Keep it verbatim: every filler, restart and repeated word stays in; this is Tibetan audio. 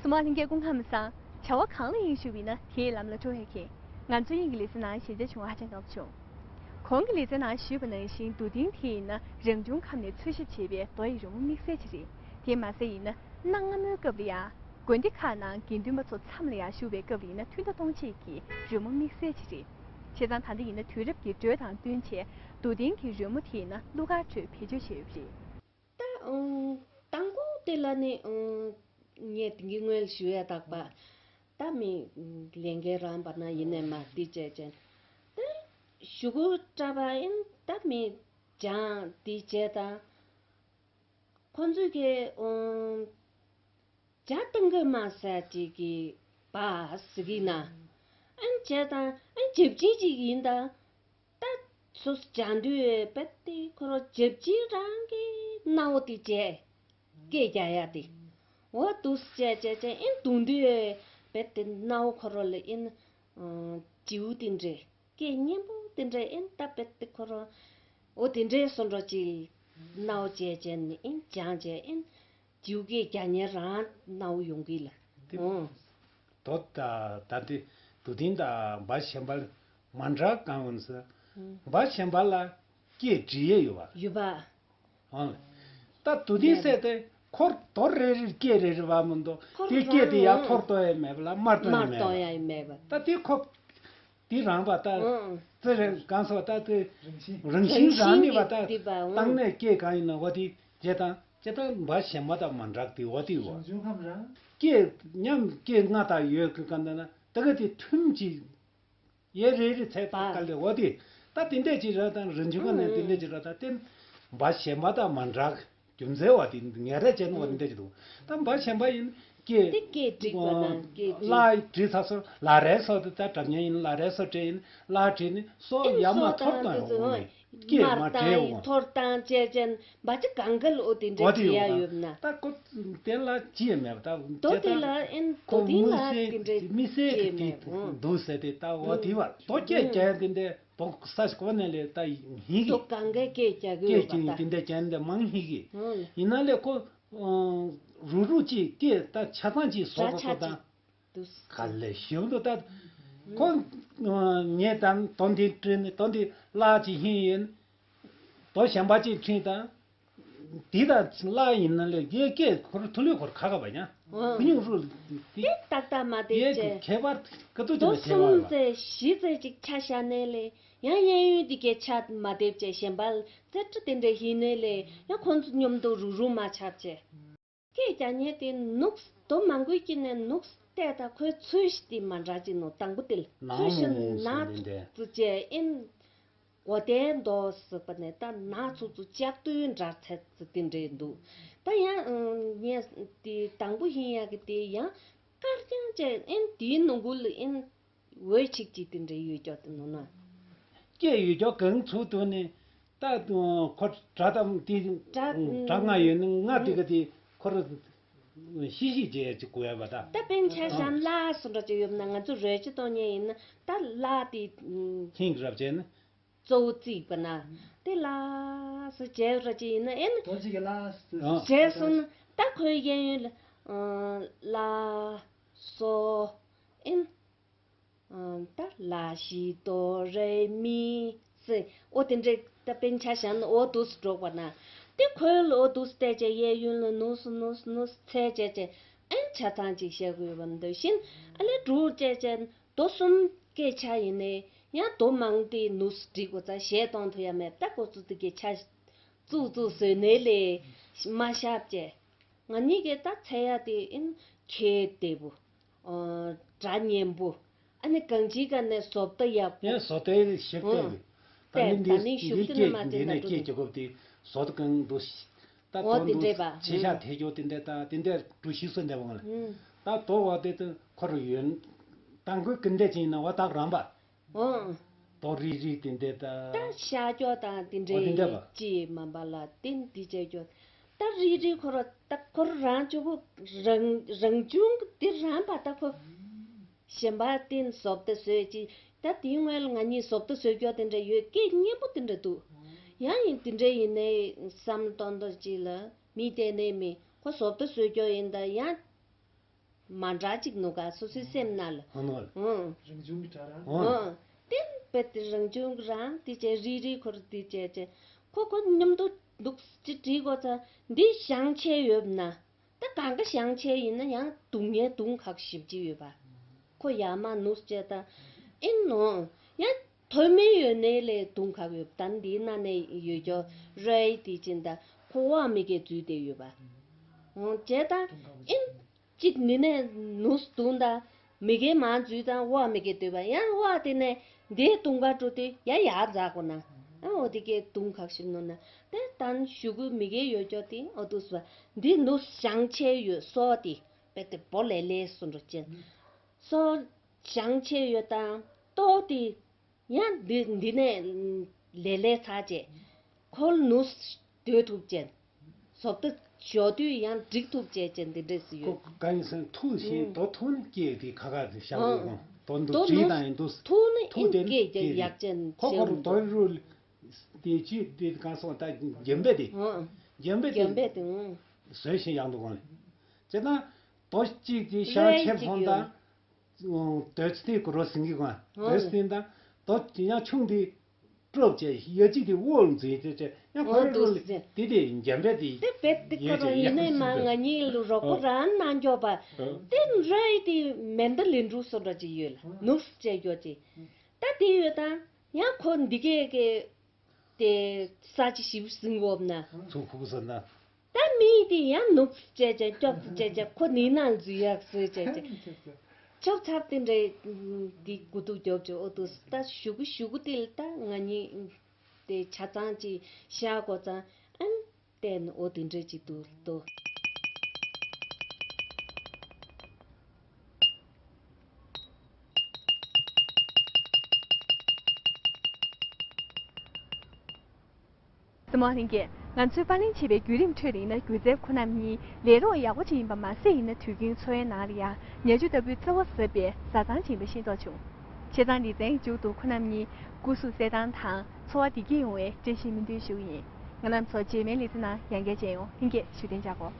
སྟོན་པ་ལྷན་རྒྱས་སྐུ་ཁམས་བཟང་། བྱ་བ་གང་ལ་དབྱིངས་ཞུགས་པ་ཡིན་ན་དེའི་ལམ་ལ་འགྲོ་བས་མཁྱེན། ང་ཚོའི་དབྱིངས་ཀྱི་ལེ་ཚན་ནང་ཞལ་མཇལ་བྱུང་བ་ཧ་ཅང་དགའ་པོ་བྱུང་། གོང་གི་ལེ་ཚན་ནང་ཞུས་པ་ནང་བཞིན་དུ་སྡིངས་དེ་ཡིན་ན་རང་བྱུང་ཁམས་ནས་འཚོལ་ཞིབ་བྱས་པའི་རྡོ་ཡི་རོལ་མོ་དམིགས་བསལ་ཅིག་རེད། དེ་མ་ཟད་ཡིན་ན་གནའ་སྔ་མོའི་སྐབས་ལ་ཡང་དགོན་སྡེ་ཁག་ནང་དགེ་འདུན་པ་ཚོ་མཚམས་ལ་ཡར་བཞུགས་པའི་སྐབས་ལ་ཡིན་ན་ཐུན་མདའ་གཏོང་བྱེད་ཀྱི་རོལ་མོ་དམིགས་བསལ་ཅིག་རེད། བྱས་ཙང་ད་ལྟ་ཡིན་ན་དུས་རབས་ཀྱི་འགྲོས་དང་བསྟུན་བྱས་དུ་སྡིངས་ཀྱི་རོལ་མོ་དེ་ཡིན་ན་གླུ་གར་ཁྲོད་བེད་སྤྱོད་བྱས་ཡོད་པ་རེད། ད་ཨང་དང་པོ་དེ་ལ་ནི་ཨང་ངས་དེང་གི་སྔོན་ཞུ་ཡ་དག་པ་ད་མི་ལས་འགན་རང་པ་ན་ཡིན་ནས་མ་དེ་བྱས་ཅན་ད་ཞུ་གུ་བཀྲ་བ་ཡིན་ད་མི་ཅང་དེ་བྱས་ད་ཁོ་ཚོས་ཀྱི་ཨང་ཇ་བཏང་གི་མ་ཟ་ཅིག་གི་པ་ཟི་གི་ན། ཨན་ཇ་དང་ཨན་ཇབ་ཅིག་ཅིག་ཡིན་ད། ད་སོ་སོ་ཇ་འདུས་པད་དེ་ཁོ་རོ་ཇབ་ཅིག་རང་གི་སྣའོ་དེ་ཇ་སྐད་རྒྱག་ཡ་དེ། འོ་དུས་ཇ་ཇ་ཇ་ཨན་དུང་དུས་པད་དེ་སྣའོ་ཁོ་རོ་ལ་ཨན་ཇིའུ་དེ་འདྲས་སྐད་སྙན་པོ་དེ་འདྲས་ཨན་ད་པད་དེ་ཁོ་རོ་འོ་དེ་འདྲས་སོ་འགྲོ་ཅིག་སྣའོ་ཇ་ཇ་ནི་ཨན་ཇང་ཇ་ཨན། ཇིའུ་གེ་རྒྱ་ཉེ་རང་ནའུ་ཡོང་གི་ལ། དེ་ཨོ། དོ་ད་ད་དེ་དུ་ཏིང་དང་འབའ་ཞན་པ་མ་འདྲ་གང་ཡོང་ཟེར། འབའ་ཞན་པ་ལ་སྐད་འབྲི་ཡས་ཡོད་པ། ཡོད་པ། ཨོ། ད་དུ་ཏིང་ཟེར་ཏེ་ཁོར་དོ་རེ་རེ་སྐད་རེ་རེ་བ་མི་འདུག་ཁོར་དེ་སྐད་དེ་ཡར་ཐོར་གཏོང་ཡས་མེད་པ་ལ་མར་གཏོང་ཡས་མེད་པ། མར་གཏོང་ཡས་མེད་པ། ད་དེ་ཁོ། དེ་རང་པ་ད། ཨང་། དེ་རེད་གང་སོགས་ད་དེ། རང་བཞིན་རང་ནི་བ་ད། རང་བཞིན་གྱི་དེ་པ་ཨང་། བཏང་ནས་སྐད་གང་ཡིན་ན་བ་དེ་ཇེ་དང་ཇེ་དང་འབའ་ཞན་མ་དང་མ་འདྲག་དེ་བ་དེ་བ། རང་བྱུང་ཁམས་རང་། སྐད་མཉམ་སྐད་ལྔ་དག་ཡོད་གི་ག་འདི་ན་ད་ག་དེ་ཐུམ་གྱི། ཡེ་རེ་རེ་ཚད་པ། དག་ག་ལེ་བ་དེ། ད་དེ་འདྲས་ཅིག་ར་དང་རང་བྱུང་ཁམས་ནས་དེ་འདྲས་ཅིག་ར་ད་དེ་འབའ་ཞན་མ་དང་མ་འདྲག་རྒྱུ་མཚན་བ་དེ་ངེས་ར་བྱས་ན་བ་དེ་འདྲ་ཅིག་འདུག་ད་འབའ་ཞན་པ་ཡིན་སྐད། དེ་སྐད་བསྒྲིགས་པ་ན་སྐད་བསྒྲིགས། ལ་བྲིས་ཚ་སོ་ལ་རས་སོ་དེ་ད་གྲབ་ཉན་ཡིན་ལ་རས་སོ་བྲིས་ཡིན་ལ་བྲིས་ནི་སོ་ཡ་མ་ཐོར་དང་ཡོང་གི་སྐད་མ་བྲིས་འོང་། ཐོར་དང་བཅས་ཅན་འབའ་ཅི་གང་ག་ལ་འོ་དེ་འདྲ་བྲིས་ཡ་ཡོད་ན། ད་ཀོ་དེ་ལ་ཅི་ཡ་མེད་པ་ད་དོ་དེ་ལ་ཨེན་དོ་དེ་ལ་དེ་འདྲ་མི་སེ་ཅི་ཡ་མེད་པ། འདུག་ཟེར་དེ་ད་འོ་དེ་བ་དོ་སྐད་རྒྱག་ཡ་དེ་འདྲ། དོ་ས་ཞིག་གོ་ནས་ལས་ད་ཧིང་གི། དོ་གང་གའི་སྐད་རྒྱག་གི་ཡོད་པ་ད། སྐད་ཅིག་དེ་འདྲ་ཅན་འདྲ་མང་ཧིང་གི། ཧུང་། ཡིན་ན་ལས་ཁོ། རུ་རུ་ཅིག་སྐད་ད་ཆ་ཚང་ཅིག་བཟོ་གོ་ཁོ་དང་། དུ་ག་ལས་ཞིབ་འདུག་ད། ཁོ། ངས་དང་དོ་འདི་བྲིས་ནས་དོ་འདི་ལ་ཅིག་ཧིང་ཡིན། དོ་གཞན་པ་ཅིག་ཁྲིད་དང་། འདི་དང་གླ་ཡིན་ན་ལས་རྒྱའི་སྐད་ཁོར་ཐུ་ལུས་ཁོར་ཁ་ཁ་བ་ཡང་། ཨོ། ཁུ་ཉུང་རུ་འདི། དེ་ཏག་ཏག་མ་དེ་རྒྱའི་བྱས། ཁྱད་པར་ཀ་ཏུ་ཅི་མ་བྱས་པ་ལ། གསུམ་ཚེ་བཞི་ཚེ་ཅིག་ཆ་བཞག་ནས་ལས་ཡང་གཡས་གཡོན་འདི་གའི་ཆ་མ་དེ་བྱས་གཞན་པ་ལ་རྩེ་ཁྲི་དེ་འདྲ་ཡིན་ནས་ལས་ཡང་ཁོང་ཚོ་མཉམ་དུ་རུ་རུ་མ་ཆགས་བྱས། སྐད་རྒྱག་མཁན་དེ་ནུག་དོ་མང་པོའི་དཀྱིལ་ནས་ནུག་བལྟས་ད་ཁོའི་ཚུལ་ཞིག་དེ་མ་འདྲ་ཅིག་ནོ་དང་པོ་དེ་ལ་ནག་ཚུལ་ཞིག་མོ་ནག་ཟེར་ནས་འདྲ། ཙི་བྱས་ཨིན། མགོ་བསྟན་མདོག་ཟེར་པ་ནས་ད་ནག་ཚུགས་ཚུགས་ལྕགས་རྡོའི་འདྲ་ཚད་ཙི་དེ་འདྲས་འདུག་ད་ཡང་ངས་དེ་དང་པོ་ཡིན་ཡག་གི་དེ་ཡང་དཀར་རྐྱང་བྱས་ཨིན་དེའི་ནང་ཁུལ་ལ་ཨིན། འོད་ཆིག་ཅིག་དེ་འདྲ་ཡོད་ཀྱོག་དེ་ནོ་ན། སྐད་ཡོད་ཀྱོག་གང་ཚུགས་དུ་ནི། ད་ཁོ་སྒྲ་དང་དེ་སྒྲ་སྒྲ་ལྔ་ཡོད་ནི་ལྔ་དེ་ག་དེ་ཁོ་ར་ཤི་ཤི་བྱས་ཅིག་གོ་ཡ་བ་ད། ད་པན་ཆ་ཤང་ལ་སུ་འདྲ་ཅིག་ཡོད་ན་ང་ཚོ་རོལ་ཆ་གཏོང་མཁན་ཡིན་ན་ད་ལ་དེ་ཧིང་རབ་བྱས་ན། གཙོ་བོ་བརྩིས་པ་ན་དེ་ལ་སུ་བྱས་ར་ཅིག་ཡིན་ན་ཨེ་ན། རྡོ་གཅིག་གི་ལ་སུ། བྱས་སོང་ན་ད་ཁོའི་གཡས་གཡོན་ལ་ལ་སོ་ཨེ་ན། ཨང་། ད་ལ་ཞི་དོ་རེ་མི་སི། འོ་དེ་འདྲས་ད་པན་ཆ་བཞག་ན་འོ་དུས་སུ་འགྲོ་བ་ན། དེ་ཁོའི་ལ་འོ་དུས་སུ་བལྟས་བྱས་གཡས་གཡོན་ལ་ནུས་སུ་ནུས་སུ་ནུས་སུ་འཚལ་བྱས་བྱས་ཨན་ཆ་ཚང་ཅིག་བཤད་དགོས་པ་འདོད་བཞིན་ཨ་ལས་འགྲུར་བྱས་བྱས་མདོ་གསུམ་སྐད་ཆ་ཡིན་ནའི་ཡང་མདོ་མང་དེ་ནུས་སུ་བྲིས་དགོས་ཙང་གཞས་གཏོང་ཐུབ་ཡ་མེད་ད་ཁོ་ཚོ་དེ་གའི་ཆ་བཙུགས་བཙུགས་བཟོས་ནའི་ལས་མ་བཞག་བྱས། ང་གཉིས་ཀས་ད་འཚོལ་ཡ་དེ་ཨིན་ཁྱེད་བདེ་པོ། ཨོ། སྒྲ་སྙན་པོ། ཨ་ནི་གང་ཅིའི་ཀ་ནས་བཟོ་ལྟ་ཡག་པོ། ཡང་བཟོ་ལྟའི་ཞིབ་ཨོ། ལྟ་བའི། ད་ནི་ད་འདི་ནི་ཞུགས་འདི་ཏེ་ནི་སྐད་མ་འདི་ནས་ཚེ་ན་སྐད་ཀྱི་སྐབས་དེ་བཟོ་ལྟ་གང་འདུག་ད་ཨོ་དོན་དེ་འདྲས་དུ་པ། ཆེ་ཤ་ཐེ་ཀྱོ་དེ་འདྲས་ད་དེ་འདྲས་འགྲོ་ཤི་སོ་འདྲ་བང་ལ། ད་དོ་བ་དེ་དུ་ཁོ་རུ་ཡོན། ད་མགོ་ཀུན་འདྲས་ཅིག་ཡིན་ན་བ་དག་རང་པ། འོང་། དོ་རིག་རིག་དེ་འདྲས་ད། ད་ཤ་སྐྱོ་དང་དེ་འདྲས་ཨོ་དེ་འདྲས་པ། ཅི་མ་པ་ལ་བརྟེན་འདི་བྱས་སྐྱོ། ད་རིག་རིག་ཁོ་ར་ད་ཁོ་རང་ཅོ་བོ་རང་རང་བྱུང་གི་འདི་རང་པ་ད་ཁོ། གཞན་པ་བརྟེན་བཟོ་ལྟ་བཟོས་ཅི། ད་དེའི་སྔོན་ལ་ང་གཉིས་བཟོ་ལྟ་བཟོས་སྐྱོ་དེ་འདྲས་ཡོད་སྐད་སྙན་པོ་དེ་འདྲས་འདུག་ཡང་ཡིན་དེ་འདྲས་ཡིན་ནའི་བསམ་བློ་གཏོང་གཏོང་ཅིག་ལ་མི་བལྟས་ནའི་མི་ཁོ་བཟོ་ལྟ་བཟོས་སྐྱོ་ཡིན་ད་ཡང་། མ་འདྲ་ཅིག་ནུ་ག་སོ་སོའི་སེམས་ན་ལ། ཧོ་ནོ། ཨང་། རང་བྱུང་གི་སྒྲ་རང་། ཨང་། དེ་པད་དེ་རང་བྱུང་གི་རང་དེ་བྱས་རིལ་རིལ་འཁོར་དེ་བྱས་བྱས་ཁོ་ཁོ་མཉམ་དུ་འདུག་ཅི་བྲིས་གོ་ཚ་འདི་བཤང་ཆེ་ཡོད་ན། ད་གང་ག་བཤང་ཆེ་ཡིན་ན་ཡང་སྡུག་བསྔལ་སྡུག་ཁག་ཞིབ་ཅི་ཡོད་པ། ཁོ་ཡ་མ་ནུས་བྱས་ད་ཨིན་ནོ། ཡང་ཐོན་མེད་ཡོད་ནའི་ལས་སྡུག་ཁག་ཡོད་ད་འདི་ན་ནས་ཡོད་ཀྱོ་རེད་དེ་ཅིན་ད་ཁོ་བ་མི་གེ་འཛུལ་ཏེ་ཡོད་པ། འོང་བྱས་ད་ཨིན། གཅིག་ནི་ནས་ནུས་སྡུག་ད་མི་གེ་མ་འཛུལ་ད་བ་མི་གེ་འདོད་པ་ཡང་བ་དེ་ནས་འདི་སྡུག་ཁག་འགྲོ་དུས་ཡ་ཡ་འཛག་གོ་ན། ཨ་འོ་དེ་གེ་སྡུག་ཁག་ཞིབ་ནོ་ན་དེ་ད་ཞུ་གུ་མི་གེ་ཡོད་ཀྱོ་དེ་འོ་དུས་སུ་བ་འདི་ནུས་བཤང་ཆེ་ཡོད་སོ་དེ། པད་དེ་བོ་ལེ་ལེ་སུ་འགྲོ་ཅན། སོ་བྱང་ཆེ་ཡོད་དང་ལྟོ་དེ་ཡང་འདི་འདི་ནས་ལེ་ལེ་ཚ་བྱས་ཁོལ་ནུས་སྡོད་ཐུབ་ཅན། བཟོ་ལྟ་ཞོ་དུས་ཡང་འགྲིག་ཐུབ་བྱས་ཅན་འདི་འདྲས་སུ་ཡོད། ཁོ་ག་ཡིན་སེམས་ཐུག་ཤིང་ཨུམ། དོ་ཐུག་ནི་སྐྱེས་དེ་ཁ་ཁ་དེ་བཤད་ཨུམ། དགོས་དོ་འདུག་དོ་བྲིས་ནུས་དང་ཡིན་འདུག་ཐུག་ནི་ཐུག་ཨིན་དེ་སྐྱེས་ཀྱང་ཡག་ཅན་ཁོ་ཁོ་རུ་དོ་རུ་དེ་ཅི་དེ་གང་སོང་ད་འཇམ་པས་དེ་ཨུམ། འཇམ་པས་དེ་འཇམ་པས་དེ་ཨུམ། བཟོས་ཤིང་ཡག་འདུག་གོ་ནི། ཅེ་ད། དོ་གཅིག་གིས་ཤང་ལས་ཆེར་གཅིག་ཐོན་ཡོད། དང་། དོས་ཏི་གུ་རོ་སིང་གི་གོ། ཨོ། དོས་ཏི་དང་། དོ་ཅི་ཡང་ཆུང་དེ། སྤྲོབ་བྱས་ཡ་གཅིག་དེ་འོག་འཛིན་བྱས་བྱས་ཡང་ཁོ་ཨོ་རེ་རོ་དོ་ལ་སི་དེ་དེ་འཇམ་ར་དེ། དེ་བེད་དེ་ཁོ་རང་ཡིན་ནས་མ་ང་གཉིས་ལུ་རོགས་པོ་ཨོ། རང་གནང་འཇོག་པ། ཨོ། དེ་རེད་དེ་མེ་མདའ་ལེན་འགྲོ་སོ་འདྲ་ཅིག་ཡོད་ལ་ནུགས་བྱས་འཇོག་ཅིག་ད་དེ་ཡོད་དང་ཡང་ཁོ་འདི་གས་གས། དེ་ས་ཆ་ཞིབ་སྲིང་འོབ་ན། ཚུགས་ཁུག་ས་ན། ད་མི་དེ་ཡང་ནུབ་བྱས་བྱས་སྐྱོབ་བྱས་བྱས་ཁོ་ནི་ན་འཛུལ་ཡག་སོས་བྱས་བྱས། ཆོབ་ཚབ་དེ་འདྲའི་འདི་དགུ་ཐུག་རྒྱོབ་བྱས་ཨོ་དུ་ད་ཞུ་གུ་ཞུ་གུ་དེ་ལ་ད་ང་གཉིས་དེ་ཆ་ཚང་ཅིག་བཞག་གོ་ཙང་ཨན་བལྟས་ནས་ཨོ་དེ་འདྲའི་ཅིག་འདུག་ལྟོ། སྲིད་མོ་ལྷན་རྒྱས། ང་ཚོས་པར་ལེན་བྱས་པའི་བརྒྱུད་རིམ་ཁྲོད་ལ་ཡིན་ན་སྒྱུ་རྩལ་ཁོ་རྣམ་གཉིས་ལས་རོགས་ཡག་པོ་ཅིག་ཡིན་པ་མ་ཟད་ཡིན་ན་དུས་རྒྱུན་འཚོ་བའི་ནང་ལ་ཡང་ཉ་ཆུ་ལྟ་བུའི་བརྩེ་བ་ཟབ་པའི་བཟའ་ཚང་ཅིག་ཡིན་པ་ཤེས་རྟོགས་བྱུང་། བྱས་ཙང་ལེ་ཚན་གྱི་མཇུག་ཏུ་ཁོ་རྣམ་གཉིས་སྐུ་གཟུགས་གསལ་ཐང་དང་འཚོ་བ་བདེ་སྐྱིད་ཡོང་བའི་བཀྲ་ཤིས་སྨོན་འདུན་ཞུ་གི་ཡིན། ང་རྣམ་ཚོ་རྗེས་མའི་ལེ་ཚན་ནང་ཡང་བསྐྱར་མཇལ་ཡོང་། ལྷན་རྒྱས་བཞུགས་གདན་འཇགས་སྒོ།